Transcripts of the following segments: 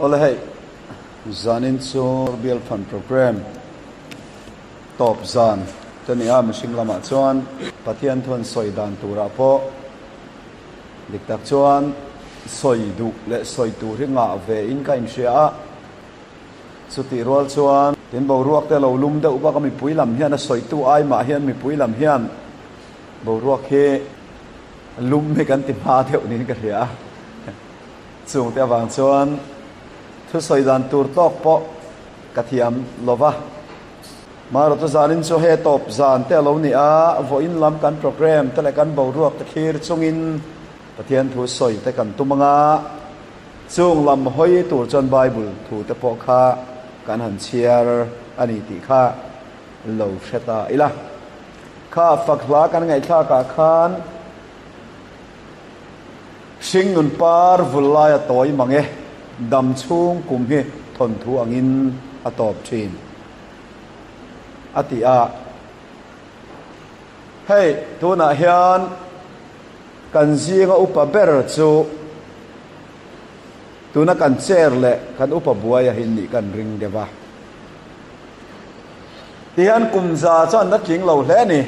Awle hei, zanin chu Bial Fund Programme tawp zan te ni a, mihring lamah chuan Pathian thuan sawi dan turah pawh dik tak chuan sawi duh leh sawi tur hi ngah ve in ka inhria a, chutih rual chuan tin boruak te lo lum deuh bak a, mipui lam hian a sawitu ai mah hian mipui lam hian boruak hi lum hi kan ti hma deuh niin ka hria a. Chungte avang chuan thusawi dan tur tawk pawh ka thiam lo va. Marawhchu zanin chu he tawp zan te a lo ni a, vawiin lam kan programme te leh kan boruak te thlir chungin Pathian thu sawi te kan tum anga, chung lam hawi tur chuan Bible thu te pawh kha kan han chhiar a ni tih kha lo hre ta ila. Kha fak hla kan ngaihthlakah khan Hringnun par vul lai a tawi mang e, dam chhung kum hi thawnthu angin a tawp thin, a ti a. Hei, tunah hian kan zinga upa ber chu tuna kan chair leh kan upa buai ahin nih kan ring deuh a. Tihian kum za chuan la tling lo hle a ni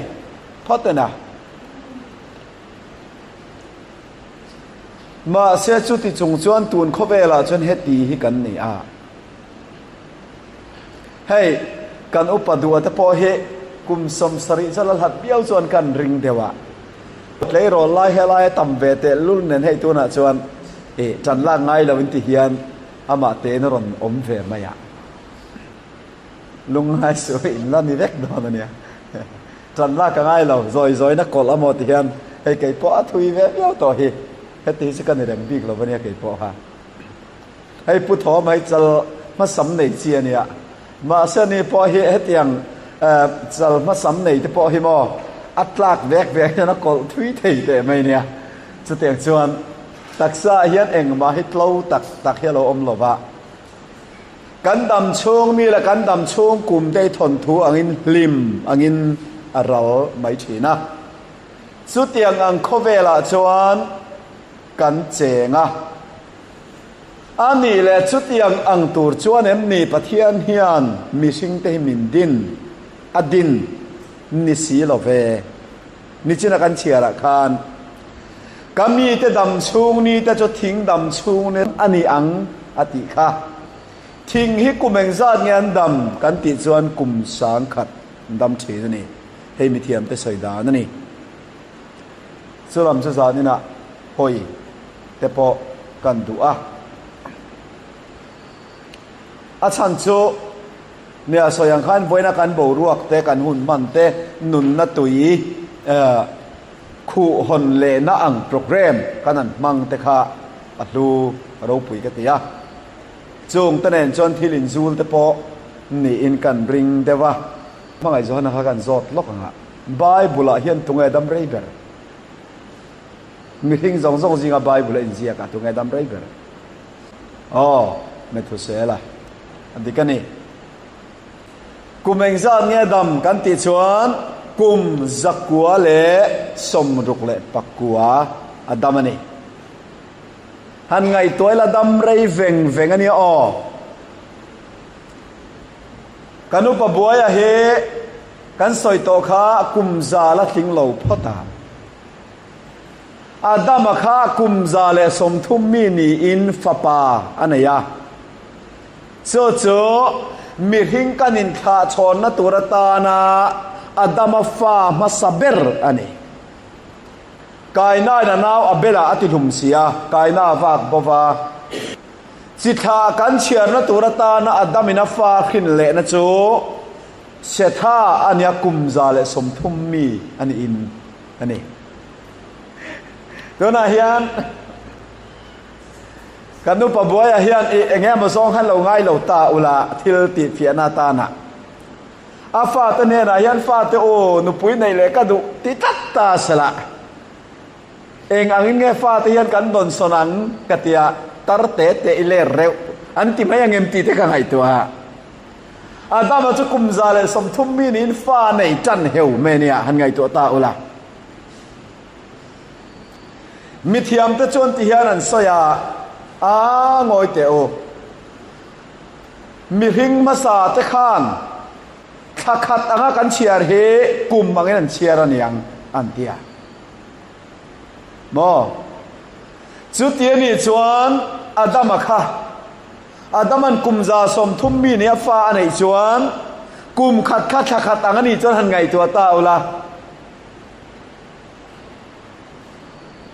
phawt en a. Mahse chuti chung chuan tun khawvelah chuan heti hi kan ni a. Hei, kan upa duh te pawh hi kum 70 chu la hlat viau chuan kan ring deuh a. Tleirawl lai helai a tam ve teh lul nen hei tunah chuan ih tan lak ngai lo in ti hian amah tein a rawn awm ve mai a. Lungngai suh in la ni vek dawn a nia. Ṭan lak a ngai lo, zawi zawina kawlh a maw ti hian hei kei pawh a thui ve viau tawh hi, heti hi chu ka ni reng bik lo a nia kei pawh kha. Hei Pu Thawm hei chal hmasam nei chi a nia, mahse ani pawh hi hetiang chal hmasam nei te pawh hi maw a tlak vek vek hian a kawlh thui thei teh mai nia. Chutiang chuan taksa ah hian engmah hi tlo tak tak hi a lo awm lo va. Kan dam chhung mi leh kan dam chhung kum te hi thawnthu angin hlim angin a ral mai thin a. Chutiang ang khawvelah chuan kan cheng a. A nih leh chutiang ang tur chuan em ni Pathian hian mihring te hi min din a din ni si lo ve. Nichina kan chhiarah khan ka mite dam chhung ni te chu thing dam chhung ni a ni ang a tih kha. Thing hi kum engzat nge an dam kan tih chuan kum 1000 dam thin a ni. Hei mithiam te sawi dan a ni. Chulam chu zaninah hawi te pawh kan duh a. A chhan chu Nia sawi ang khan vawiina kan boruak te, kan hun hman te, nunna tui khuh hawn lehna ang programme kan han hmang te kha a hlu ropui ka ti a. Chung te nen chuan thil inzul te pawh niin kan ring deuh a. Hmangaih Johana kha kan zawt lawk ang a, Bible ah hian tunge dam rei ber? Mihring zawng zawng zinga Bible a inziak a, tunge dam rei ber? Aw, Methusela. A dik a ni. Kum engzat nge dam kan tih chuan kum 169 a dam a ni. Han ngaihtuah ila dam rei veng veng a nia aw. Kan upa buaia hi kan sawi tawh kha kum za la tling lo phawt a. Adama kha kum 130 mi niin fapa a nei a. Chu chu mihring kan inthlahchhawnna tur atana Adama fa hmasa ber a ni. Kainain a nau Abela a tihlum si a, Kaina a vak bo va. Chi thlah kan chhiarna tur atana Adamin a fa hrin lehna chu Setha a nia kum 130 mi a niin a ni. Tunah hian. Kan upa buaiah hian i eng emaw zawng khan lo ngai lo ta ula thil tih fiahna atana a fate hnenah hian fate u nupui neih leh ka duh ti tlat ta sela eng angin nge fate hian kan dawn sawn ang ka tia tar te te i ler reuh an ti mai angem tih te ka ngaihtuah a. Adama chu kum 130 mi niin fa nei tan heu mai ania han ngaihtuah ta ula. Mithiamte chuan ti hian an sawi a, A ngawi teh u. Mihring hmasa te khan thla khat anga kan chhiar hi kum angin an chhiar a niang an ti a. Maw? Chuti a nih chuan Adama kha Adaman kum 130 mi nia fa a neih chuan kum khat kha thla khat ang a nih chuan han ngaihtuah ta ula.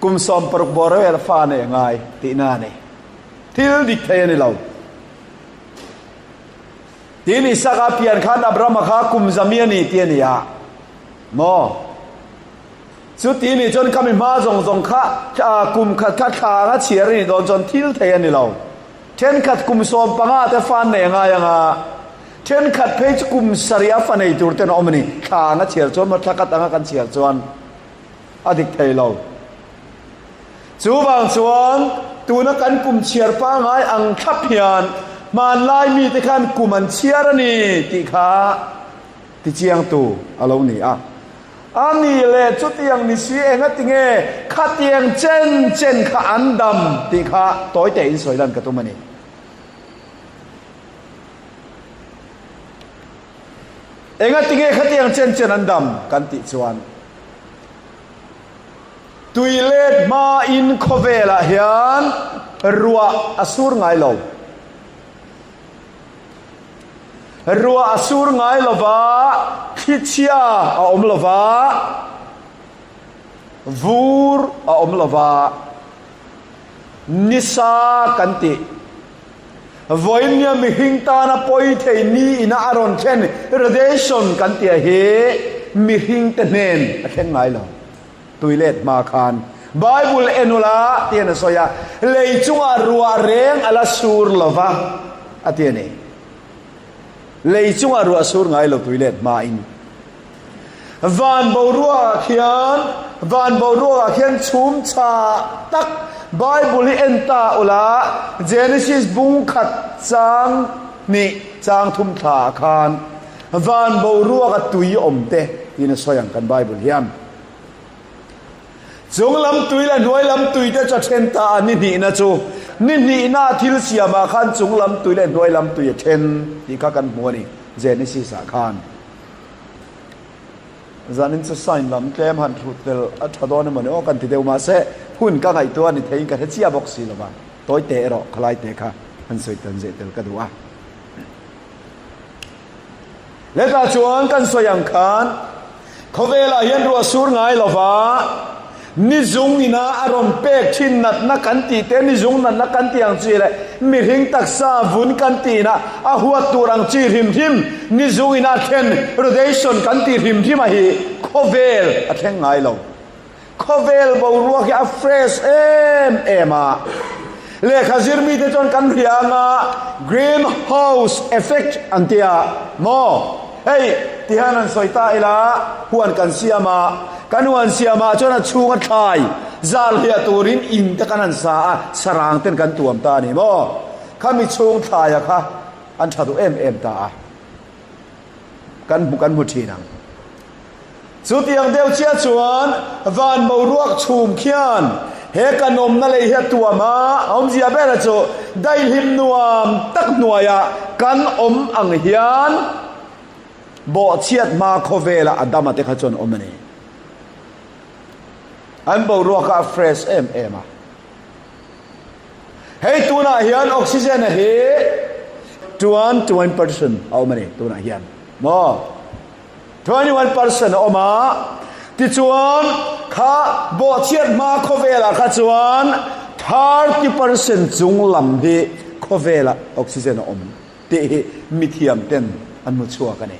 Kum 16 bawr vel fa a neih a ngai tihna a ni. Thil dik thei a ni lo. Tin Isaka pian khan Abrahama kha kum zami a ni tih a ni a. Maw? Chuti nih chuan khami hma zawng zawng kha kum khat kha thla anga chhiar a nih dawn chuan thil thei a ni lo. Thenkhat kum 15 te fa an nei a ngai ang a, thenkhat phei chu kum 7 a fa nei tur ten a awm a ni. Thla anga chhiar chuan maw thla khat anga kan chhiar chuan a dik thei lo. Chuvang chuan tuna kan kum chhiar pangai ang thlap hian hmanlai mite khan kum an chhiar a ni tih kha tichiangtu a lo ni a. A nih leh chutiang ni si enga tinge khatiang chen chen kha an dam tih kha tawi tein sawi lan ka tum a ni. Enga tinge khatiang chen chen an dam kan tih chuan Tui let hmain khawvelah hian ruah a sur ngai lo. Ruah a sur ngai lova, thlichhia a awm lova, vur a awm lova, nisa kan tih. Vawinia mihring tana pawi thei ni ina a rawn thlen radiation kan tih hi mihringte hnen a thleng ngai lo. Tui let hma khan Bible en ula tian a sawi a, lei chungah ruah reng a la sur lova a ti a ni. Lei chungah ruah sur ngai lo tui let hmain. Van boruakah khian van boruakah khian chhum chhah tak Bible hi en ta ula Genesis bung khat chang hnih chang thum thla ah khan van boruaka tui awm te tiin a sawi ang kan Bible hian. Chung lam tui leh hnuai lam tui te chu a then ta a, ni hnihna chu ni hnihna thil siamah khan chung lam tui leh hnuai lam tui a then tih kha kan hmu a ni Genesis ah khan. Zanin chu sign lam tlem han thut tel a tha dawn emaw ni aw kan ti deuh mahse hun ka ngaihtuah a ni theiin ka hre chiah bawk si lova tawi te erawh khalai te kha han sawi tan zeh tel ka duh a. Hetah chuan kan sawi ang khan khawvelah hian ruah sur ngai lova ni zung ina a rawn pek thin natna kan tih te, ni zung natna kan tih ang chi leh mihring taksa vun kan tihna a huat tur ang chi hrim hrim ni zung ina a thlen radiation kan tih hrim hrim a hi khawvel a thleng ngai lo. Khawvel boruak hi a fresh em em a, lehkha zir mite chuan kan hria anga green house effect an ti a maw? Hei tihian han sawi ta ila huan kan siam a, kan huan siamah chuan a chhunga thlai zar hliah turin in te kan han sa a, sarang ten kan tuam ta a ni maw? Khami chhung thlaia kha an tha duh em em ta a, kan hmu kan hmu thin ang. Chutiang deuh chiah chuan van boruak chhum khian he kan awmna lei hi a tuam a, a awmzia bera chu daihlim nuam tak hnuaiah kan awm ang hian bawhchhiat hma khawvela a dama te kha chuan awm a ni. An boruak a fresh em em a. Hei tunah hian oxygen a hi 21% a awm a ni tunah hian. Maw? 21% a awm a, tichuan kha bawhchhiat hma khawvelah kha chuan 30% chung lam hi khawvelah oxygen a awm tih hi mithiam ten an hmu chhuak a ni.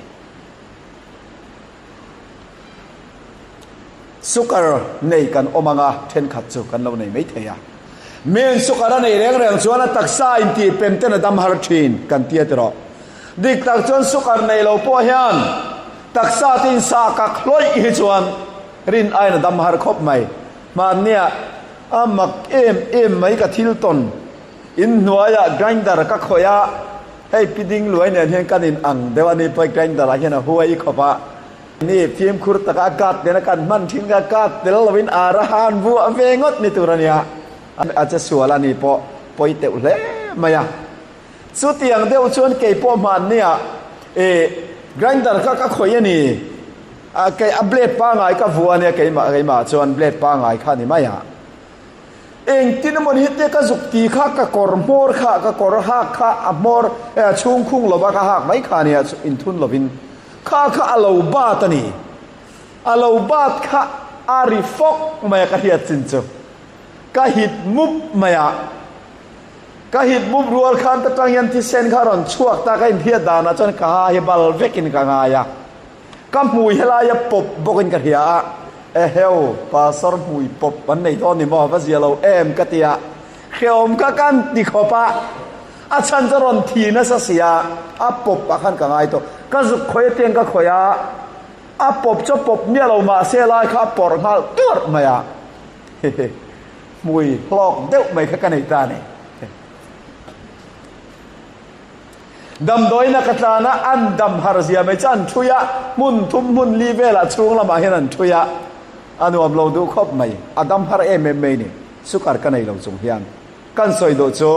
Sukar nei kan awm anga thenkhat chu kan lo nei mai thei a. Miin sukar a nei reng reng chuan a taksa intih pem ten a dam har thin kan tia ti rawh. Dik tak chuan sukar nei lo pawh hian taksa te in sah kak hlawih hi chuan rin aiin a dam har khawp mai. Hmannia a mak em em mai ka thil tawn inhnuaiah grinder ka khawih a, hei pi ding luai nen hian kan in ang deuh a ni pawh grinder ah hian a huai khawp a. Ni fimkhur taka a kat nena kan hman thin kha kat tel lovin ar a han vuah ve ngawt ni tur a nia. A che sual a ni pawh pawi teuh hle mai a. Chutiang deuh chuan kei pawh hmanniah ih grinder kha ka khawih a ni. A kei a blade pangai ka vuah a nia keimah keimah chuan blade pangai kha a ni mai a. Engtin emaw ni hete ka zuk ti kha ka kawr hmawr kha ka kawr hak kha a hmawr eh a chhung khung lova ka hak mai kha a nia inthun lovin kha kha a lo bat a ni. A lo bat kha a ri fawk mai a ka hriat chin chu. Ka hit mup mai a. Ka hit mup rual khan ta tang hian thisen kha a rawn chhuak ta ka inhriat danah chuan ka ha hi bal vekin ka ngai a. Ka hmui helaia pawp bawkin ka hria a, Eheu, Pastor hmui pawp an nei dawn ni maw, va zia lo em ka ti a, hrehawm kha kan ti khawp a, a chhan chu a rawn thi nasa si a, a pawp ah khan ka ngai tawh. Ka zuk khawih atiang ka khawih a, a pawp chu a pawp miah lo mahse lai kha a pawrh nghal tuarh mai a, hehe, hmui hlawk deuh mai kha ka nei ta a ni. Damdawiina ka tlan a, an dam har zia mai chu an thui a, hmun thum hmun li velah chhung lamah hian an thui a, a nuam lo duh khawp mai, a dam har em em mai ni, sukar ka nei lo chung hian kan sawi duh chu.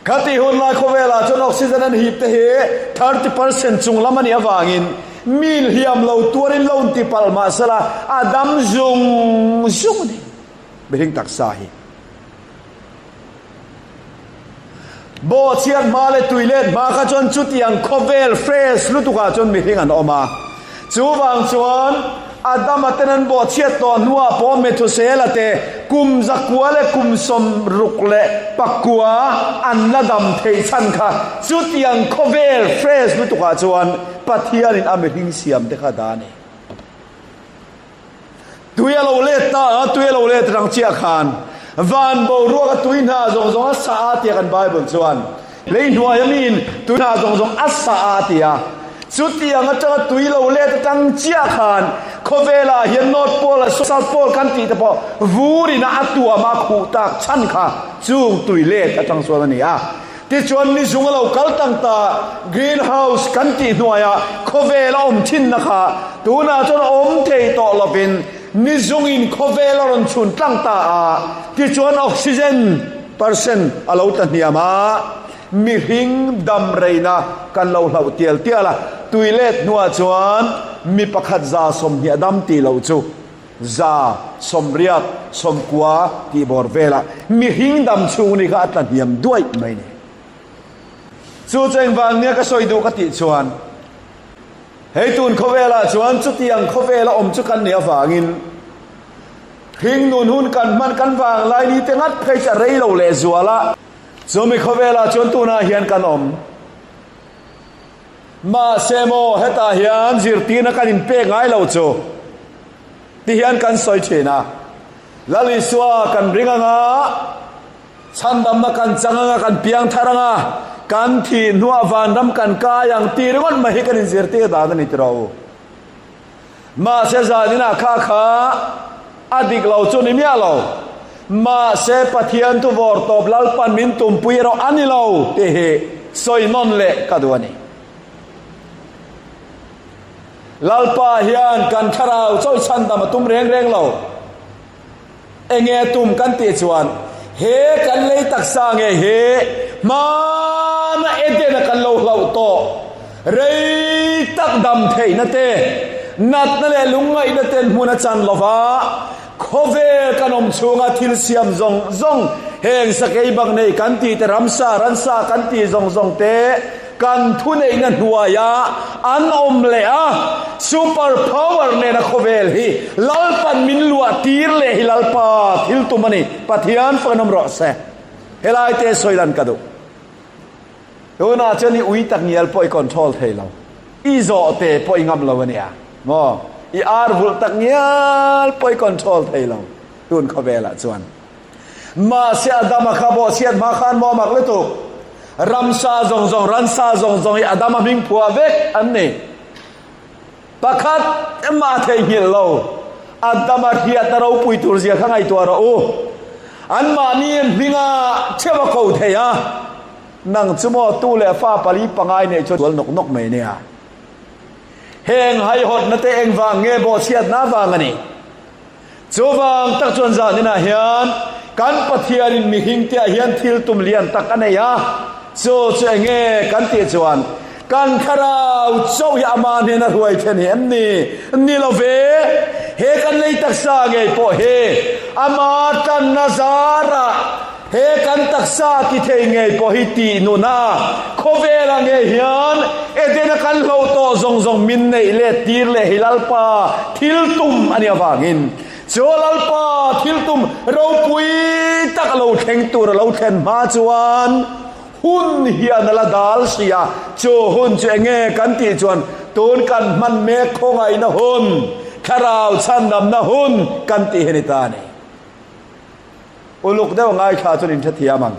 Khati hun lai khawvelah chuan oxygen an hip te hi 30% chung lam a nih avangin mi hliam lo tuarin lo inti palh mahsela a dam zung zung a ni, mihring taksa hi. Bawhchhiat hma leh tuilet hma kha chuan chutiang khawvel fresh lutukah chuan mihring an awm a. Chuvang chuan Adama ten an bawhchhiat tawh hnuah pawh Methusela te kum zakua leh kum 60 leh pakua an la dam theih chhan kha chutiang khawvel fresh lutukah chuan Pathianin a mihring siam te kha dah a ni. Tui a lo let ta a, tui a lo let rang chiah khan van boruak a tui hna zawng zawng a sa a tia kan Bible chuan lei hnuai a miin tui hna zawng zawng a sa a tia. Chutiang atanga tui lo let atang chiah khan khawvelah hian North Pole leh South Pole kan tih te pawh vurin a a tuam a khuh tak chhan kha chung tui let atang chuan a ni a. Tichuan ni zung a lo kal tang ta, green house kan tih hnuaiah khawvel a awm thinna kha tunah chuan awm thei tawh lovin ni zungin khawvel a rawn chhun tlang ta a, tichuan oxygen percent a lo tla hniam a, mihring dam reina kan lo hlauh tial tial a, tui let hnuah chuan mi pakhat 120 a dam tih loh chu. 180, 90 tih bawr velah mihring dam chhung ni kha a tla hniam duaih mai ni. Chu chu engvang nia ka sawi duh ka tih chuan hei tun khawvelah chuan chutiang khawvela awm chu kan nih avangin hringnun hun kan hman kan vanglai ni te ngat phei chu a rei lo leh zual a, chumi khawvelah chuan tunah hian kan awm. Mahse maw hetah hian zirtirna kan inpek ngai lo chu ti hian kan sawi thin a, Lal Isua kan ring anga, chhandamna kan chang anga, kan piang thar anga, kan thih hnuah vanram kan kai ang tih ringawt mai hi kan inzirtir dan a ni tiraw u. Mahse zaninah kha kha a dik lo chu ni miah lo. Mahse Pathian thu vawr tawp Lalpan min tumpui erawh a ni lo tih hi sawi nawn leh ka duh a ni. Lalpa hian kan thlarau chawi chhandam a tum reng reng lo. Enge tum kan tih chuan he kan lei taksa nge hi hmana Eden a kan lo hlauh tawh rei tak dam theihna te, natna leh lungngaihna ten hmun a chan lova khawvel kan awm chhunga thil siam zawng zawng heng sakei bak nei kan tih te ramsa ransa kan tih zawng zawng te Kan thuneihna hnuaia an awm leh a, super power nena khawvel hi Lalpan min luah tir leh hi Lalpa thil tum a ni. Pathian fakin awm rawh se. Helai te sawi lan ka duh. Tunah chuan i ui tak ngial pawh i control thei lo. I zawh te pawh i ngam lo a nia. Maw? I ar vulh tak ngial pawh i control thei lo tun khawvelah chuan. Mahse Adama kha bawhchhiat hma khan maw mak lutuk. Ramsa zawng zawng, ransa zawng zawng hi Adama hming phuah vek an ni. Pakhat mah a theihnghilh lo. Adama hriatna ropui tur zia kha ngaihtuah rawh u. Anmahni an hminga theuh a ko thei a, nang chu maw tu leh fa pali pangai neih chuan sual nawk nawk mai nia. Heng haihawtna te engvang nge bawhchhiatna vang a ni. Chuvang tak chuan zaninah hian kan Pathianin mihringteah hian thil tum lian tak a nei a. Chu chu eng nge kan tih chuan kan thlarau chauh hi ama hnena hruai then hi em ni? Ni lo ve. He kan lei taksa ngei pawh hi ama tanna zarah he kan taksa ti thei ngei pawh hi tih nuna khawvelah ngei hian Edena kan hloh tawh zawng zawng min neih let tir leh hi Lalpa thil tum a nih avangin Chu Lalpa thil tum ropui tak a lo thleng tur a lo thlen hma chuan hun hian a la dal si a, chu hun chu enge kan tih chuan tun kan hman mek khawngaihna hun, thlarau chhandamna hun kan tih hi a ni ta a ni. Uluk deuh ngaithla chuan in hrethiam ang.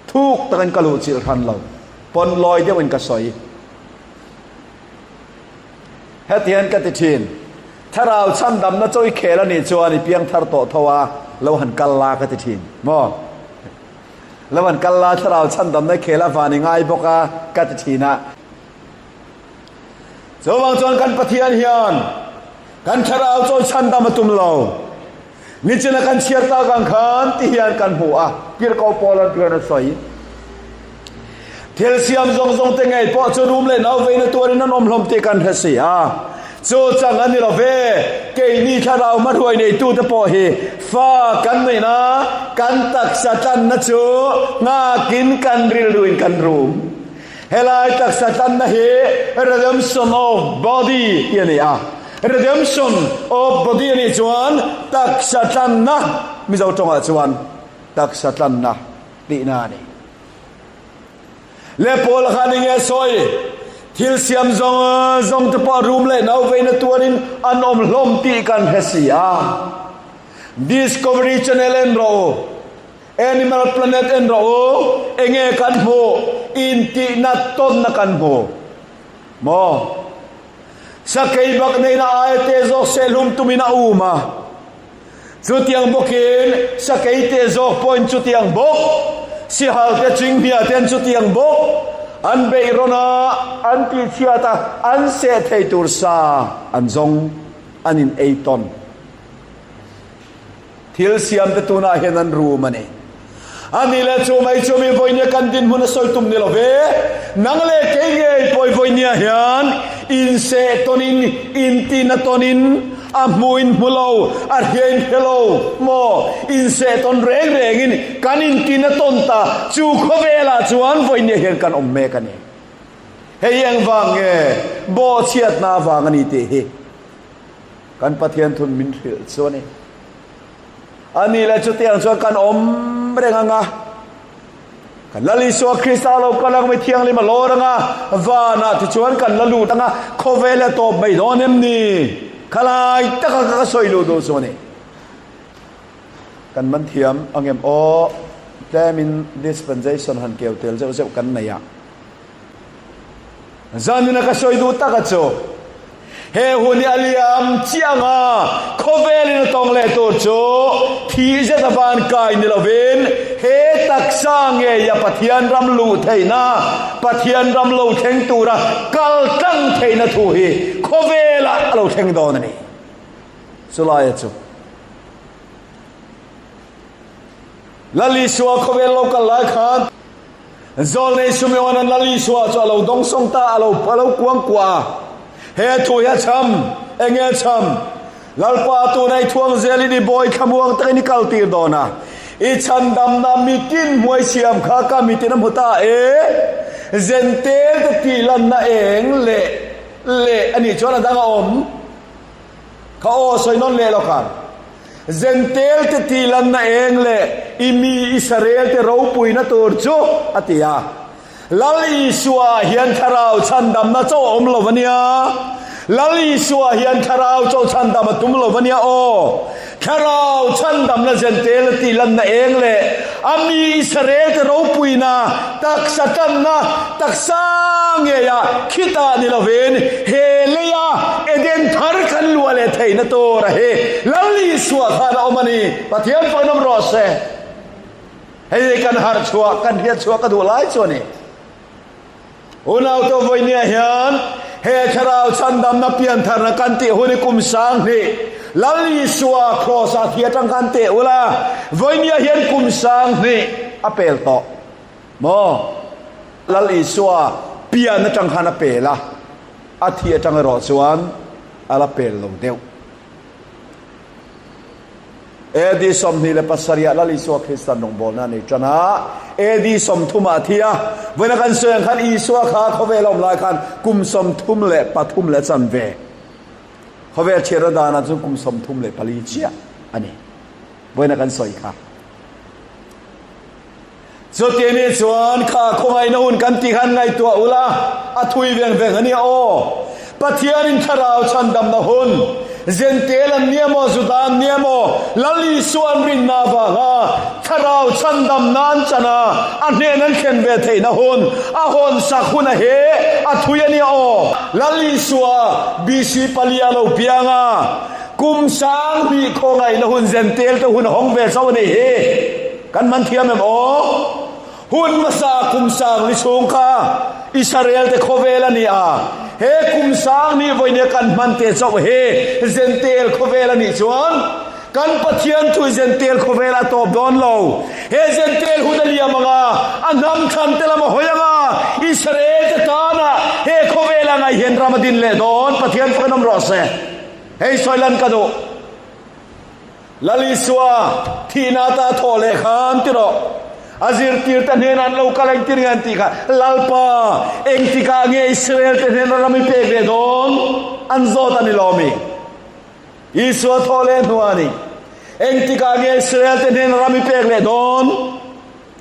Thuk takin ka luhchilh hran lo, pawn lawi deuhin ka sawi. Hetiang ka ti thin, Thlarau chhandamna chaw i khel a nih chuan i piang thar tawh tho a, lo han kal la ka ti thin. Maw? Lo han kal la, thlarau chhandamna i khel a van i ngai bawk a ka ti thin a. Chuvang chuan kan Pathian hian kan thlarau chaw chhandam a tum lo. Nichina kan chhiar tak ang khan ti hian kan hmu a, Tirhkoh Paula'n ti hian a sawi. Thil siam zawng zawng te ngei pawh chu rum leh nau veina tuarin an awm hlawm tih kan hre si a. Chu chang a ni lo ve, keini thlarau hmahruai neitute pawh hi fa kan neihna, kan taksa tlanna chu nghakin kan rilruin kan rum. Helai taksa tlanna hi redemption of body tih a ni a. Redemption of body a nih chuan taksa tlanna, Mizo tawngah chuan taksa tlanna tihna a ni. Le Paul khan enge a sawi? Thil siam zawng zawng te pawh rum leh nau veina tuarin an awm hlawm tih kan hre si a. Discovery Channel en rawh u. Animal Planet en rawh u, enge kan hmuh? Intihna tawnna kan hmu maw? Sakei bak neihna aia te zawk sehlum tumin a um a, chutiang bawkin sakei te zawk pawhin chutiang bawk, sihal te chinghnia ten chutiang bawk an beih rawn a, an tihchhiat a, an seh thei tur sa an zawng, an in ei tawn. Thil siamte tunah hian an rum a ni. A ni leh chu mai chu mi vawinia kan dinhmun a sawi tum ni lo ve. Nang leh kei ngei pawh vawinia hian inseh tawnin, intina tawnin, a hmuin hmu lo, a hriain hre lo maw? Inseh tawn reng rengin kan intina tawn ta chu khawvelah chuan vawinia hian kan awm mek a ni. Hei engvang nge bawhchhiatna avang a ni tih hi. Kan Pathian thun min hrilh chu a ni. A ni leh chutiang chuan kan awm reng ang a. Kan Lal Isua Krista lo kal ang, mi thianghlim a lawr ang a, vanah tichuan kan la lut ang a, khawvel a tawp mai dawn em ni? Khalai taka ka sawi luh duh chu a ni. Kan man thiam ang em aw? Tlemin dispensation han keu tel zeuh zeuh kan nei a. Zanina ka sawi duh taka chu he hun hi a liam chiang a, khawvelin a tawng leh tur chu thih zet a van kai ni lovin he taksa ngeia Pathian ram luh theihna, Pathian ram lo thleng tura kal tlang theihna thu hi khawvelah a lo thleng dawn a ni. Chulaia chu Lal Isua khawvel lo kal lai khan Zawlnei Simeon-a'n Lal Isua chu a lo dawngsawng ta, a lo a lo kuang kuah a. He thu hi a cham. Enge a cham? Lalpa tuna i thuang zelin i bawi thlamuang takin i kal tir dawn a. I chhandamna mitin hmuai siam kha ka mitin a hmu ta e. Zentel te tih lanna eng leh leh a nih chuan a dang a awm. Ka aw sawi nawn leh lo khan. Zentel te tih lanna eng leh i mi Israel te ropuina tur chu, a ti a. Lal Isua hian thlarau chhandamna chaw a awm lo a nia. Lal Isua hian thlarau chaw chhandam a tum lo a nia aw. Thlarau chhandamna Zentel a tih lanna eng leh a mi Israel te ropuina taksa tanna taksa ngeia khitah ni lovin he leia Eden thar kan luah leh theihna tur a hi Lal Isua khan a awm a ni. Pathian pawhin awm rawh se. Hei kan harh chhuah, kan hriat chhuah ka duh lai chu a ni. Unau to vawinia hian he thlarau chhandamna piantharna kan tih hun i kum 2000 Lal Isua Kraws ah thi atang khan teh ula, vawinia hian kum 2000 a pel tawh maw? Lal Isua pian atang khan a pel a, a thih atang erawh chuan a la pel lo deuh. AD 27 ah Lal Isua Kristan rawngbawlna a nei tan a, AD 30 ah a thi a. Vawiina kan sawi ang khan Isua kha khawvel a awm lai khan kum 33 leh chanve khawvel chhiarna danah chuan kum 34 chiah a ni. Vawiina kan sawi kha. Chuti nih chuan kha khawngaihna hun kan tih khan ngaihtuah ula, a thui veng veng a nia aw. Pathianin thlarau chhandamna hun, Zentel an nia maw, Juda an nia maw, Lal Isua an rinna avanga thlarau chhandamna an chan a, a hnen an thlen ve theihna hun, a hawnsak hun a he, a thui a nia aw. Lal Isua BC palia lo piang a, kum 2000 khawngaihna hun Zentel te hun a hawng ve chauh a nih hi. Kan man thiam em aw? Hun hmasa kum sang ni chhung kha Israel te khawvel a ni a, he kum sang ni vawinia kan hman te chauh hi Zentail khawvel a nih chuan kan Pathian thu Zentail khawvel a tawp dawn lo. He Zentail hun a liam ang a, a hnam thlan te lam a hawi ang a, Israel te tana he khawvel a ngaih hian ram a din leh dawn. Pathian fakin awm rawh se. Hei sawi lan ka duh. Lal Isua thihna ata a thawh leh khan ti rawh. A zirtirte hnenah an lo kal engtin nge an tih kha, Lalpa, engtikah nge Israel-te hnena ram i pek leh dawn? An zawt a ni lo mi? Isua thawh leh hnuah a ni. Engtikah nge Israel-te hnena ram i pek leh dawn?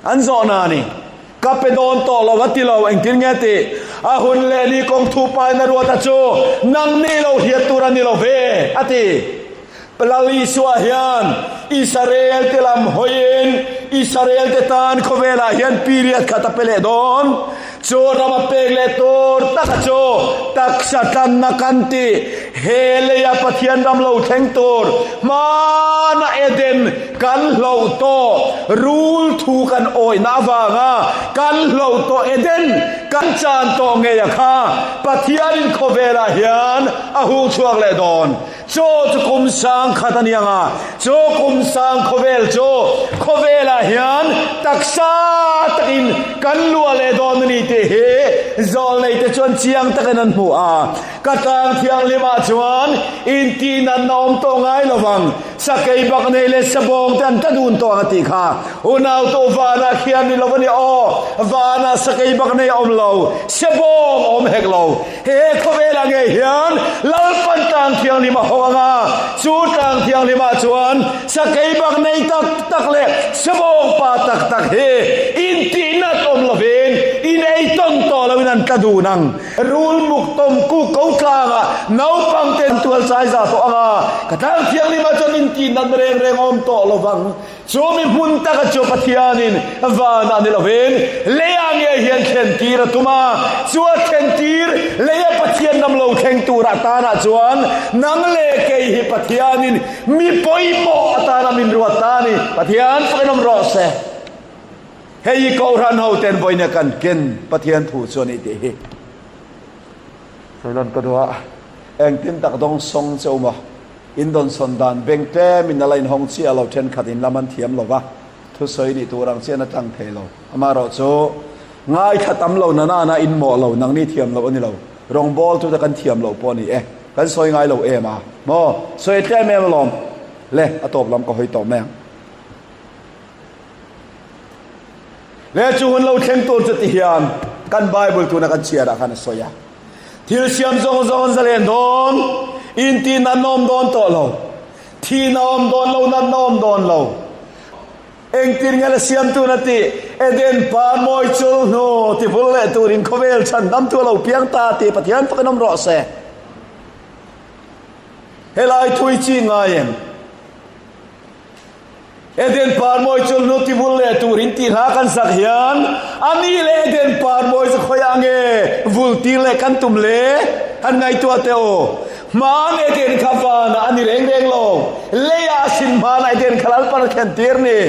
An zawhna a ni. Ka pe dawn tawh lo a ti lo, engtin nge tih? A hun leh ni kawng thu paina ruata chu nang ni lo hriat tur a ni lo ve, a ti. Lal Isua hian Israel te lam hawiin Israel te tan khawvelah hian period khat a pe leh dawn. Chu ram a pek leh tur taka chu taksa tlanna kan tih he leia Pathian ram lo thleng tur hmana Eden kan hloh tawh rul thu kan awihna avanga kan hloh tawh Eden kan chan tawh ngei a kha Pathianin khawvelah hian a hung chhuak leh dawn. Chaw chu kum sang khat a ni ang a, chaw kum sang khawvel chu khawvelah hian taksa takin kan luah leh dawn a ni tih hi zawlneite chuan chiang takin an hmu a. Ka tlang thianghlimah chuan intihnatna awm tawh ngai lo vang, sakei bak nei leh sabawng te an ta dun tawh ang a tih kha. Unau tu vanah khian ni lo a ni aw, vanah sakei bak nei a awm lo, sebawng a awm hek lo. He khawvelah ngei hian Lalpan tlang thianghlim a hawng ang a, chu tlang thianghlimah chuan sakei bak nei tak tak leh sebawng pa tak tak hi intihnat awm lovin in ei tawn tawh loin an tla dun ang. Rul muk tawm kuk ko tlangah naupang te an tual chai za tawh ang a, ka tlang thianghlimah chuan intihnat reng reng awm tawh lovang. Chu mi hmun taka chu Pathianin vanah ni lovin leiah nge hian thlentir a tum a, chu a thlentir leia Pathian ram lo thleng tur atanah chuan nang leh kei hi Pathianin mi pawimawh atana min ruat ta a ni. Pathian fakin awm rawh se. Hei hi Kohhran hoten vawiina kan ken Pathian thu chu a ni tih hi sawilan ka duh a, engtin tak dawng sawng che awm a. In dawnsawn dan beng tlem in a la inhawng chiah lo, thenkhat in lam an thiam lo va, thusawi nih tur ang chian a tlang thei lo. Amaherawh chu ngaithla tam lo na nana in mawh lo, nangni thiam loh a ni lo, rawngbawl chu te kan thiam loh pawh a ni e, kan sawi ngai lo em a maw, sawi tlem em alawm le, a tawp lam ka hawi tawh mai ang. Le chu hun lo thleng tur chu ti hian kan Bible tuna kan chhiarah khan a sawi a. Thil siam zawng zawng an zalen dawn, intin an awm dawn tawh lo, thihna awm dawn lo, natna awm dawn lo. Engtin nge la siamtu na tih? Eden pa mawi chul hnu tivul leh turin khawvel chhandamtu a lo piang ta tih Pathian fakin awm rawh se. Helai thui chi ngai em? Eden parmawi chu hnu tivul leh turin tih hla kan sak hian a nih leh Eden parmawi chu khawiah nge vul tir leh kan tum le? Han ngaihtuah teh u. Hmaan Eden kha vanah a ni reng reng lo. Leiah a sin hmanah Eden kha Lalpan a thlen tir ni.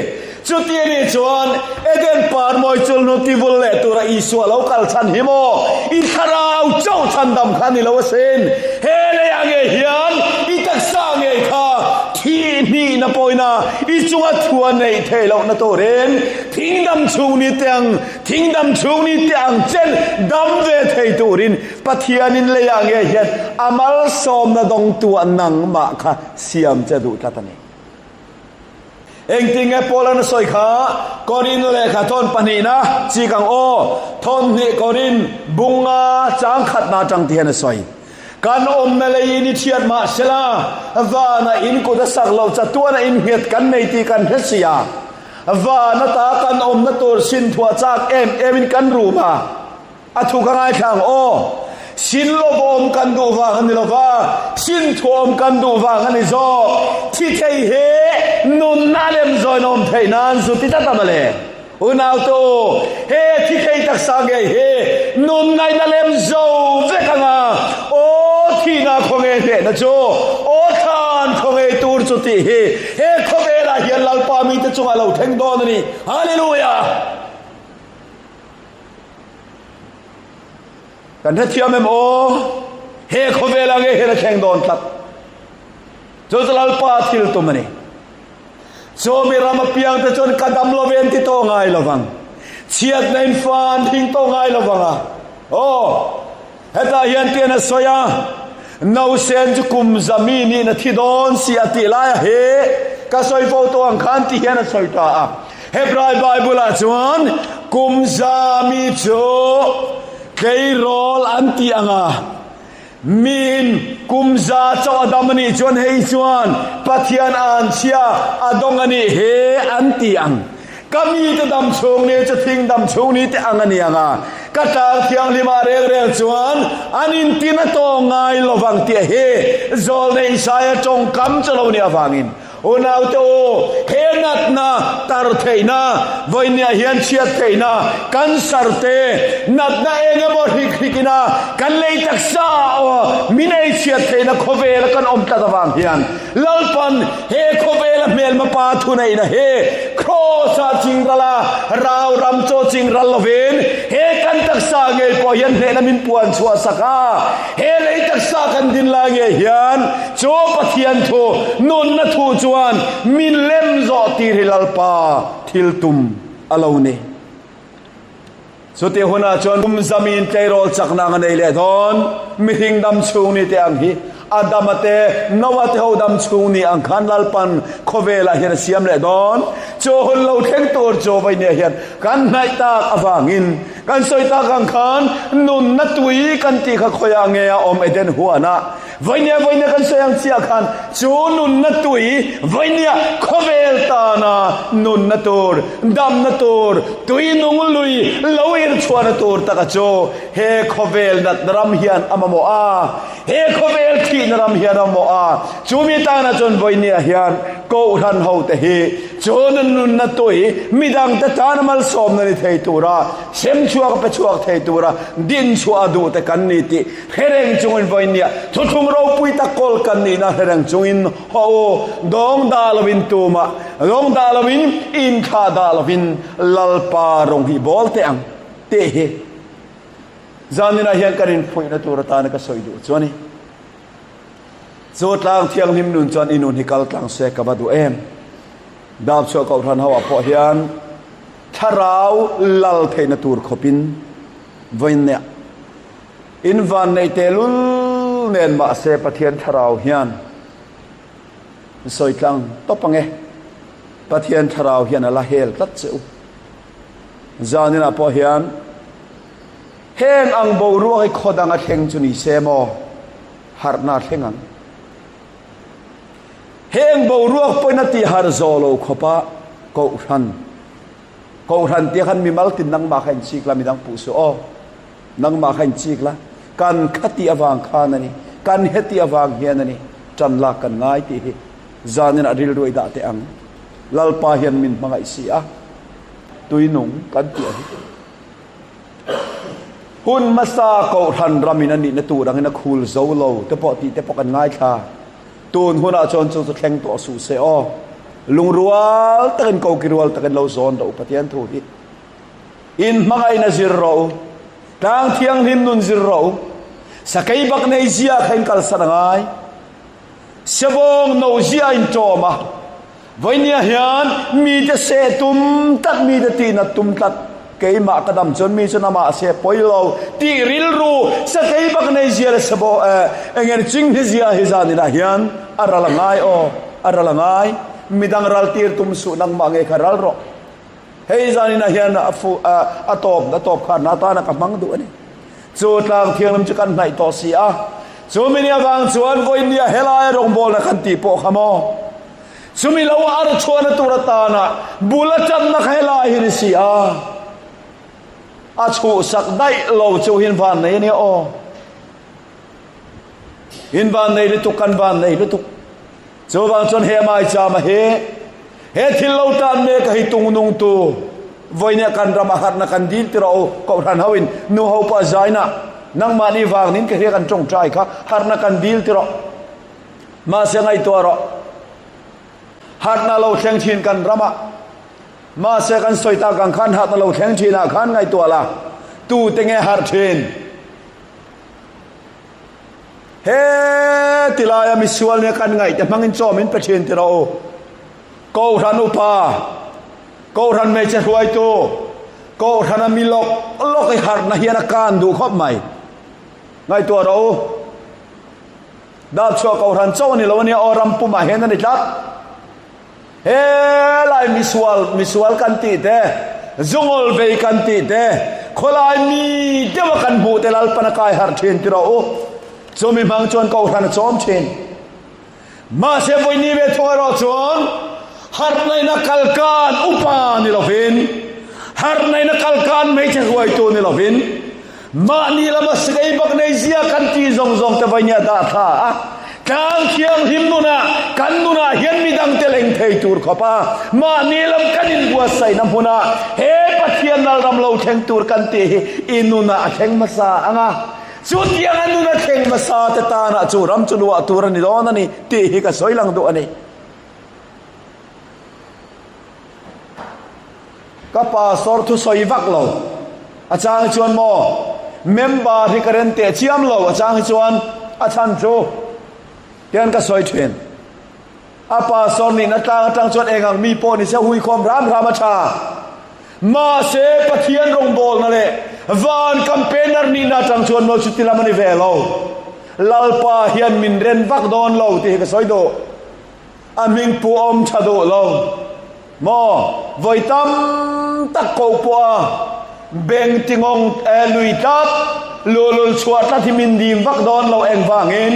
Chuti a nih chuan Eden parmawi chu hnu tivul leh tura Isua lo kal chhan hi maw? I thlarau chauh chhandam kha a ni lo asin. He leiah ngei hian i taksa ngei kha Thih hnihna pawina i chunga thua neih theih lohna turin thih. Thing dam chhung ni te ang, thing dam chhung ni te ang chen dam ve thei turin Pathianin leiah nge hian a malsawmna dawngtuah nangmah kha siam che duh tlat a ni. Engtin nge Paula'n a sawi kha? Korin lehkha thawn pahnihna chik ang aw. Thawn hnih Korin bunga chang khatna atang ti hian a sawi. Kan awmna leiin i thiat mah sela, vana in kut a sak loh chatuana in nghet kan nei tih kan hre si a. Van ata kan awmna tur sin thuah chak em emin kan rum a. A thu ka ngaithla ang aw. Sin lovawm kan duh vang a ni lo va, sin thuawm kan duh vang a ni zawk. Thi thei hi nunna a lem zawiin a awm theih nan zu ti tlat a mawle. Unaute u, he thi thei taksa ngei hi nunnain a lem zo vek ang a, aw thihna khawnge hnehna chu, aw thlan khawnge tur chu tih hi he khawvelah hian Lalpa mite chungah a lo thleng dawn a ni. Hallelujah! Kan hrethiam em aw? He khawvelah nge hian a thleng dawn tlat. Chu chu Lalpa thil tum a ni. Chu mi ram apiang te chuan ka dam lo ve an ti tawh ngai lo vang. Chhiatna in fa an hring tawh ngai lo vang a. Aw, hetah hian tian a sawi a, Nausen chu kum za mi niin a thi dawn si a tih laia he ka sawi fo tawh ang khan ti hian a sawi ta a. Hebrai Bible-ah chuan kum za mi chu tleirawl an tih ang a, miin kum za chauh a dam a nih chuan hei chuan Pathian anchhia a dawng a nih he an ti ang. Ka mite dam chhung ni chu thing dam chhung ni te ang a ni ang a, ka tlang thianghlimah reng reng chuan an intin a tawng ngai lovang tih hi Zawlnei Isaia tawngkam chu lo nih avangin Unaute u, he natna tar theihna, vawinia hian chhiat theihna, cancer te, natna eng emaw hrik hrik ina kan lei taksa ah min ei chhiat theihna khawvela kan awm tlat avang hian Lalpan he khawvela hmelma pa thuneihna hi Kraws ah chingral a, rau ram chaw chingral lovin he kan taksa ngei pawh hian hnehna min puan chhuah sak a, he lei taksa kan din lai ngei hian Chu Pathian thu, nunna thu chuan min lem zawh tir hi Lalpa thil tum a lo ni. Chutih hunah chuan kum zamin tleirawl chakna ang a nei leh dawn. Mihring dam chhung ni te ang hi Adama te, Noah te ho dam chhung ni ang khan Lalpan khawvelah hian a siam leh dawn. Chu hun lo thleng tur chu vawinia hian kan hnaih tak avangin kan sawi tak ang khan nunna tui kan tih kha khawiah nge a awm Eden huanah Vawinia vawinia kan sawi ang chiah khan chu nunna tui vawinia khawvel tana nunna tur, damna tur, tui nung lui lo irchhuahna tur taka chu he khawvel natna ram hian a mamawh a, he khawvel thihna ram hian a mamawh a. Chumi tana chuan vawinia hian Kohhran hote hi chu nunna tui midangte tana malsawmna ni thei tura sem chhuak a pe chhuak thei tura din chhuah a duhte kan ni tih Hereng chungin vawinia thuthlung ropui tak kawl kan nihna hereng chungin haw u, dawng dah lovin tumah dawng dah lovin inthlah dah lovin Lalpa rawng hi bawl teh ang tih hi zaninah hian kan inphuihna tur atana ka sawi duh chu a ni. Chu tlang thianghlim nun chuan i nun hi kal tlang se ka va duh em. Dapchhuah Kohhran ho ah pawh hian thlarau lal theihna tur khawpin vawinia In van neih tehlul nen mahse Pathian thlarau hian sawi tlang tawp ang e. Pathian thlarau hian a la hel tlat che u. Zaninah pawh hian heng ang boruak hi khaw dang a thleng chu ni se maw harhna a thleng ang. Heng boruak pawhin a tih harh zawh lo khawpa Kohhran Kohhran tia khan mimal tin nangmah kha inchik la midang puh suh aw. Nangmah kha inchik la, kan khati avang khan a ni, kan heti avang hian a ni, tan lak kan ngai tih hi zanin ah rilru i dah teh ang. Lalpa hian min hmangaih si a, tuinung kan tih a hi. Hun hmasa Kohhran ramin a nihna tur angin a khul zo lo te pawh tih te pawh kan ngaithla. Tun hunah chuan chu chu thleng tawh suh se aw. Lungrual takin koki rual takin lo zawn rawh u Pathian thu hi. In hmangaihna zir rawh u. Tlang thianghlim nun zir rawh u. Sakei bak nei zia kha in kalsan a ngai. Sebawng no zia in ṭawm a. Vawinia hian mite seh tum tlat, mite tihnat tum tlat, keimah ka dam chuan mi chuan amah seh pawi lo tih rilru sakei bak nei zia leh sebo eng eng ching hi zia hi zan inah hian a ral a ngai aw, a ral a ngai. Midang ral tir tum suh nangmah nge kha ral rawh. Hei zan inah hian a fu a tawp a tawp kharna atana ka hmang duh a ni. Chu tlang thianghlim chu kan hnaih tawh si a, chu mini avang chuan vawinia helaia rawngbawlna kan tih pawh kha maw? Chumi lo ar chhuahna tur atana bul a tanna kha helai hi ni si a, a chhuhsak daih lo chu hin van nei a nia aw. In van nei lutuk kan van nei lutuk. Chuvang chuan he maichama hi he thil lo tan mek a hi tungnungtu vawinia kan rama harhna kan dil ti rawh u kohhran ho in nu ho pawh a zaina nangmahni vang nin ka hria kan tawngtai kha harhna kan dil ti rawh mahse ngaihtuah rawh harhna lo thleng thin kan rama mahse kan sawi tak ang khan harhna lo thleng thin ah khan ngaihtuah la tu te nge harh thin He ti laia misual nia kan ngaih te hmangin chaw min pe thin ti rawh u. Kohhran upa, Kohhran hmeichhe hruaitu, Kohhrana mi lawk lawk i harhna hian a kan duh khawp mai. Ngaihtuah rawh u. Dapchhuah Kohhran chaw a ni lo a nia aw, ram pumah hian a ni tlat. Helai misual, misual kan tih te, zungawl vei kan tih te, khawlai mi deuha kan hmuh te Lalpan a kai harh thin ti rawh u. Chumi hmang chuan Kohhran a chawm thin. Mahse vawini ve thung erawh chuan harhnaina kalkan upa ni lovin, harhnaina kalkan hmeichhe hruaitu ni lovin, Mahni lama sikei bak nei zia kan ti zawng zawng te vawinia dah thla a, tlang thianghlim nunah kan nunah hian midang te leng thei tur khawp a, mahni lam kan inbuatsaihna hmunah he Pathian Lalram lo thleng tur kan tih hi i nunah a thleng hmasa ang a, chutiang a nun a thleng hmasa te tanah chu ram chu luah tur a ni dawn a ni tih hi ka sawi lang duh a ni. Ka pastor thusawi vak lo. A chang hi chuan maw member hi ka ren teh chiam lo a chang hi chuan a chhan chu tian ka sawi thin. A pastor nihna tlang atang chuan eng ang mi pawh ni se huikhawm ram ram a tha. Mahse Pathian rawngbawlna leh van campaigner nihna atang chuan maw chuti lam a ni ve lo. Lalpa hian min ren vak dawn lo tih hi ka sawi duh. A hming pu awm tha duh lo maw? Vawi tam tak koh pawh a beng tingawng e lui tlat, luhlul chhuah tlat hi min dim vak dawn lo engvangin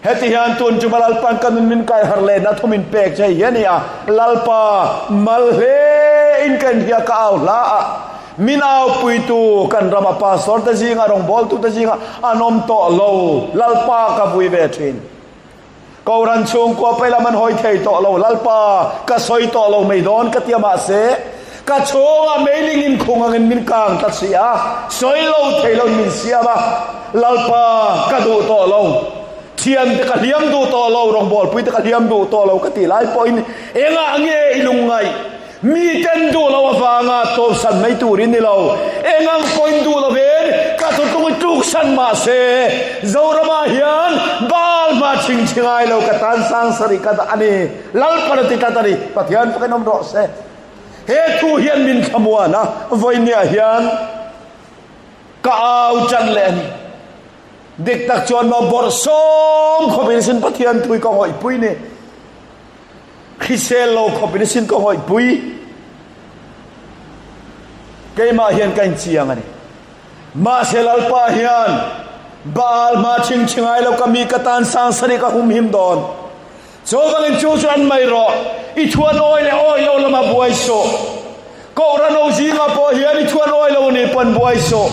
heti hian tun chuma Lalpa'n ka nun min kai harh lehna thu min pek che hi a ni a, Lalpa mal hle in ka inhria ka au hla a, min aupuitu kan rama pastor te zinga rawngbawltu te zinga an awm tawh lo, Lalpa ka vui ve thin. Kohhran chhungkua pei lam an hawi thei tawh lo, Lalpa, ka sawi tawh lo mai dawn ka ti a mahse, ka chhungah meiling in khung angin min kang tlat si a, sawi lo thei loin min siam a, Lalpa, ka duh tawh lo, thiante ka hliam duh tawh lo, rawngbawlpuite ka hliam duh tawh lo ka tih lai pawhin engah nge i lungngaih? Miten duh lo avanga tawpsan mai tur in ni lo. Eng ang pawhin duh lovin ka thuthlung i tluksan mah se, Zoramah hian Baal hma chhing chhi ngai lo ka tan sang sarih ka dah a ni. Lalpan a ti tlat a ni. Pathian fakin awm rawh se. He thu hian min thlamuan a, vawinia hian ka au tan leh a ni. Dik tak chuan maw bawrhsawm khawpin sin Pathian thui ka ngawihpui ni. Hrisel lo khawp in sin ka ngawihpui. Keimah hian ka inchiang a ni. Mahse Lalpa hian Baal hma chhingchhi ngai lo ka mi ka tan sang sarih ka humhim dawn. Chuvangin chu chu en mai rawh, i thuan awi leh awi lo lama buai suh. Kohhran ho zingah pawh hian i thuan awi lo nih pawn buai suh.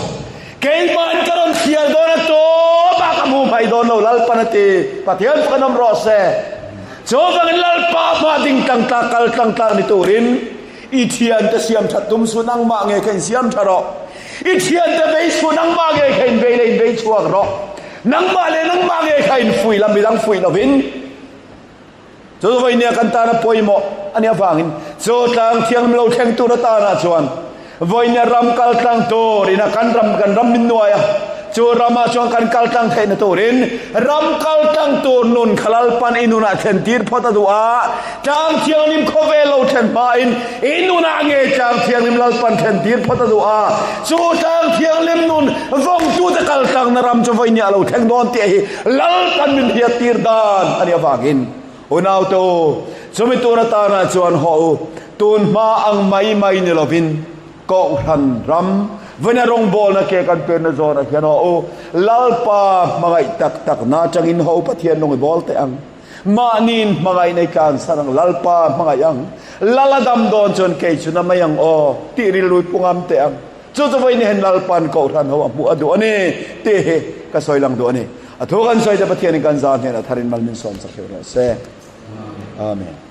Keimahin ka rawn thliar dawn a tawpah ka hmu hmaih dawn lo Lalpan a ti. Pathian chu kan awm rawh se. Chuvangin Lalpa hma ding tlang tlak kal tlang tlak ni turin i thiante siam that tum suh nangmah nge kha insiam tha rawh. I thiante bei suh nangmah nge kha inbei leh inbei chhuak rawh. Nangmah leh nangmah nge kha infuih la midang fuih lovin. Chu vawinia kan tana pawimawh a nih avangin chu tlang thianghlim lo thleng tur atana chuan vawinia ram kal tlang tur ina kan ram kan ram min nuai a. Chu ramah chuan kan kal tlang theihna turin ram kal tlang tur nun kha Lalpan i nunah thlen tir phawt a duh a. Tlang thianghlim khawvel lo thlen hmain i nunah nge tlang thianghlim Lalpan thlen tir phawt a duh a. Chu tlang thianghlim nun vawngtute kal tlangna ram chu vawiin a lo thleng dawn tih hi Lalpan min hriat tir dan a nih avangin Unaute u, chumi tur atana chuan haw u, tun hma ang mai mai ni lovin Kohhran ram vawiina rawngbawlna ke kan penna zawnah hian haw u, Lalpa hmangaih tak takna atangin haw u Pathian lung i bawl teh ang. Mahniin hmangaihna i tlansan ang, Lalpa hmangaih ang. Lal a dam dawn chuan kei chu na mai ang aw, tih rilru i pu ngam teh ang. Chu chu vawiin hian Lalpa'n Kohhran ho a hmuh a duh a ni tih hi ka sawi lang duh a ni. A thu kan sawi te Pathianin kan zah hnenah tharin mal min sawm chak hleuh rawh se. Amen.